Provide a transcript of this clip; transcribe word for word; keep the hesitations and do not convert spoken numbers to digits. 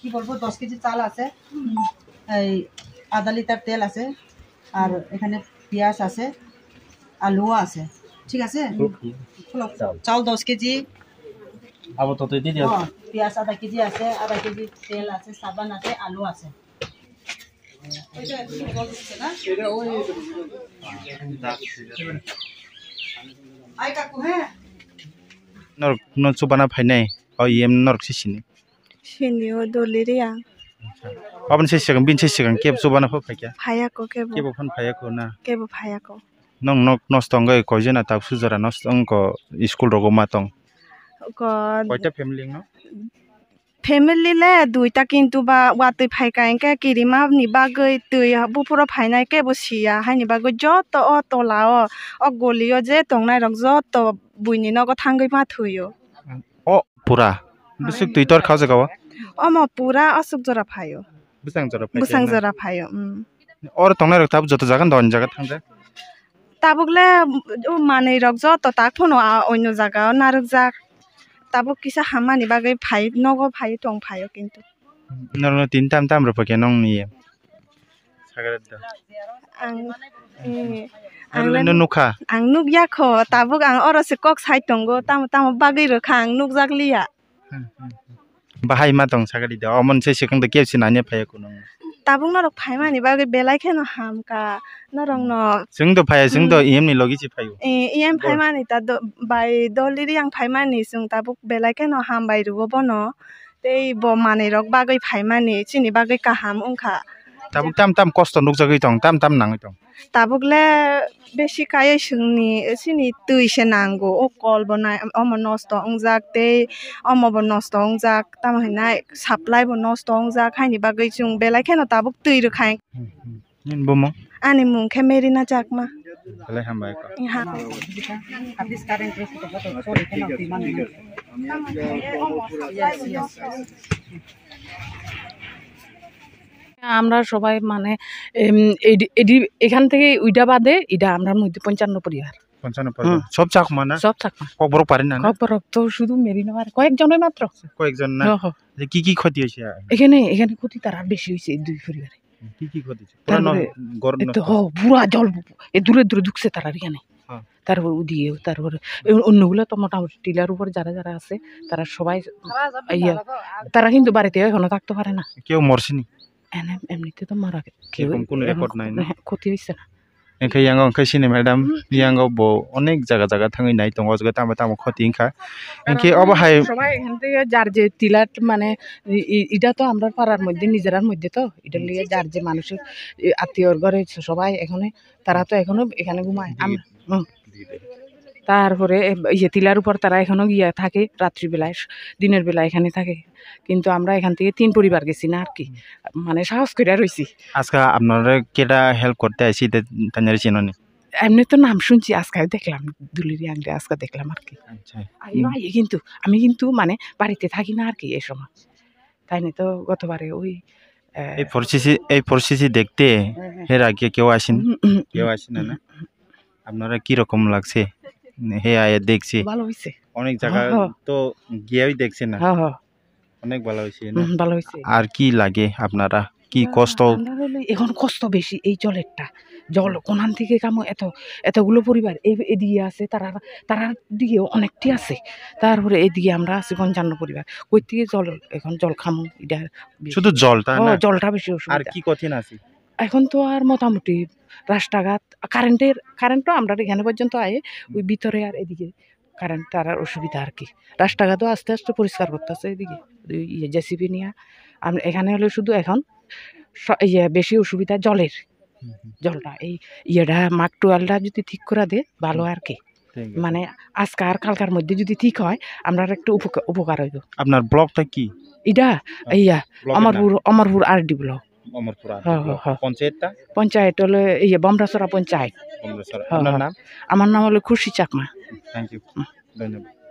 কি বলবো, দশ কেজি চাল আছে, এই আধা লিটার তেল আছে, আর এখানে পেঁয়াজ আছে, আলুও আছে, ঠিক আছে? চাল। চাল দশ কেজি। আবার তত দিয়ে দিও। হ্যাঁ, পেঁয়াজ আধা কেজি আছে, আধা কেজি তেল আছে, সাবান আছে, আলু আছে। ওইটা একটু জল দিচ্ছে না? আয় কাকু, হ্যাঁ? Norok no chubana phainai, o E M norok se sini. Sini o doli riya. Aboni se swkang, bini se swkang kebo chubana pho phaikha. Phayako kebo. Kebo phano phayako na. Kebo phayako. Nong nok nosto wngwi koijana tak sujara nosto wngko school rogo ma tong. Ko. Koita family no? Family le duita kintu ba watwi phaika hinkhe kirima ni bagwi twi buphuro phainai kebo siya haini bagwi joto o tola o, o goli o je tongnai rok joto buini nogo thangwi ma thwio. O pura. Bwswk twi tor kha o jaga o? Omo pura aswk jora phaio. Bwsang jora phaikha Bwsang na? Jora phaio, mm. Oro tongnai rok tabuk joto jaga no doni jaga thangjak? Tabuk le, o manwi rok joto tak phano a oino jaga o narwk jak. Tabuk kisa hammani bagwi phai, nogo phai tong phaio kintu. Norokno tin tam tam rw phaikha nongni? Sagaret da. Ang, eh, Aro ang le no nukha? Ang nukya kho, tabuk ang oro se kok sai tongo, tamo tamo bagwi rwkha ang nukjak liya. Hmm, hmm, hmm. Bahai ma tong sagadi da, omo se swkang da kebo se nanya phaiya kuno. Tabuk norok phaimani bagwi belai kheno hamkha, norokno. Chwng do phaiya, chwng do Hmm. E M ni logi se phaio. Eh, E M Bo- phaimani ta do, bai doli riyang phaimani chwng tabuk belai kheno hambai rwo bono. Tei bo manwi rok bagwi phaimani chini bagwi kaham wngkha. Tabuk tam tam kosto nukjagwi tong, tam tam nangwi tong. Tabuk le besi kaiwi chwngni chini twi se nango, o kol bo nai, omo nosto wngjak tei omo bo nosto wngjak, tamo hinai supply bo nosto wngjak, haini bagwi chwng belai kheno tabuk twi rwkha. Hmm, hmm. Nini bumung? Ani mung khe Merina Chakma. Belai hambai kho. Ha. আমরা সবাই মানে, এম, এডি-, এডি-, এখান থেকে ওইটা বাদে এটা আমরার মধ্যে পঞ্চান্ন পরিবার। পঞ্চান্ন পরিবার। হুম। সব চাকমা না? সব চাকমা। ককবরক পারে না, না? ককবরক তো শুধু মেরিনা পারে, কয়েকজনই মাত্র। কয়েকজন না? হ, হ। যে কি কি ক্ষতি হয়েছে? এখানে, এখানে ক্ষতি তার আর বেশি হয়েছে এই দুই পরিবারে। কি কি ক্ষতি হয়েছে? পুরা তারপরে ন-, ঘর এই তো, নষ্ট? হ, পুরা জল, এ দূরে দূরে ঢুকছে তারা এখানে। হ্যাঁ। তারপর ওদিকে, তারপরে এ-, অন্যগুলো তো মোটামুটি টিলার উপর যারা যারা আছে, তারা সবাই, ইয়া, তারা কিন্তু বাড়িতে এখনো থাকতে পারে না। কেউ মরছেনি? এনে-, এমনিতে তো মারা গে-, কেউ এরকম কোনো এমন রেকর্ড নাই না? হ্যাঁ, ক্ষতি হয়েছে না। Engkhe yango engkhe sini madam, yango bo onek jaga jaga thangwi nai tongo, o jaga tamo tamo khoti wngkha. Engkhe obo hai সবাই এখান থেকে যার যে টিলার, মানে, ই-, ই-, এটা তো আমরা পাড়ার মধ্যে, নিজেরার মধ্যে তো, এটা নিয়ে যার যে মানুষের, এ, আত্মীয়র ঘরে সবাই এখানে, তারা তো এখনো এখানে ঘুমায়। আম-, হুম। তারপরে এ, ইয়ে, টিলার উপর তারা এখনো গিয়া থাকে রাত্রিবেলায়, দিনের বেলা এখানে থাকে। কিন্তু আমরা এখান থেকে তিন পরিবার গেছি না আর কি, মানে, সাহস করে রইছি। আজকে আপনারা কেটা হেল্প করতে আইছি, এটা তানিয়ারে চিনো নি? এমনি তো নাম শুনছি, আজকে দেখলাম, দুলিরি আংরে আজকে দেখলাম আর কি। আচ্ছা। আই, হুম। আই, কিন্তু আমি কিন্তু, মানে, বাড়িতে থাকি না আর কি এই সময়। তাই না তো গতবারে ওই, আহ, এই পরিস্থিতি, এই পরিস্থিতি দেখতে হুম, হুম। এর আগে কেউ আসেন? হুম, হুম, কেউ হুম, আসে না, না? হুম, হুম। আপনারা কি রকম লাগছে? হে আয়া দেখছি। ভালো হইছে। অনেক জায়গা হ্যাঁ, হ্যাঁ। তো গিয়েই দেখছে না। হ্যাঁ, হ্যাঁ। অনেক ভালো হইছে না? হুম, ভালো হইছে। আর কি লাগে আপনারা? কি আমরা, কষ্ট? আমরা হলো এখন কষ্ট বেশি এই জলেরটা। জল কোনান থেকে কামো এত, এতগুলো পরিবার এই, এদিকে আছে, তারা, তারার দিকেও অনেকটি আছে। তারপরে এদিকে আমরা আছি পঞ্চান্ন পরিবার। কই থেকে জল, এখন জল খামো, এটা বেশি। শুধু জলটা ও, না? জলটা বেশি অসুবিধা। আর কি কঠিন আছে? এখন তো আর মোটামুটি রাস্তাঘাট, কারেন্টের, কারেন্ট তো আমরা এখানে পর্যন্ত আয়, ওই ভিতরে আর এদিকে কারেন্ট তার আর অসুবিধা আর কি। রাস্তাঘাটও আস্তে আস্তে পরিষ্কার করতেছে এদিকে, ওই ইয়ে জেসিবি নিয়ে। আমরা এখানে হলে শুধু এখন স-, ইয়ে বেশি অসুবিধা জলের, হুম, হুম। জলটা, এই ইয়েটা, মাগ টুয়েলটা যদি ঠিক করে দে, ভালো হুম। আর কি। ঠিক আছে। মানে আজকে আর কালকার মধ্যে যদি ঠিক হয়, আমরা আর একটু উপকা-, উপকার হইব। আপনার ব্লকটা কি? Ida, block iya, na? Amarpur, Amarpur R D block. Amarpur R D block. Ha, ha, ha. Panchayat ta? Panchayat ole, iya, Bamrasora panchayat. Bamrasora. Ha, ha. Apnar naam? Amar naam ole Khushi Chakma. Thank you. Hmm. Dhonyobad.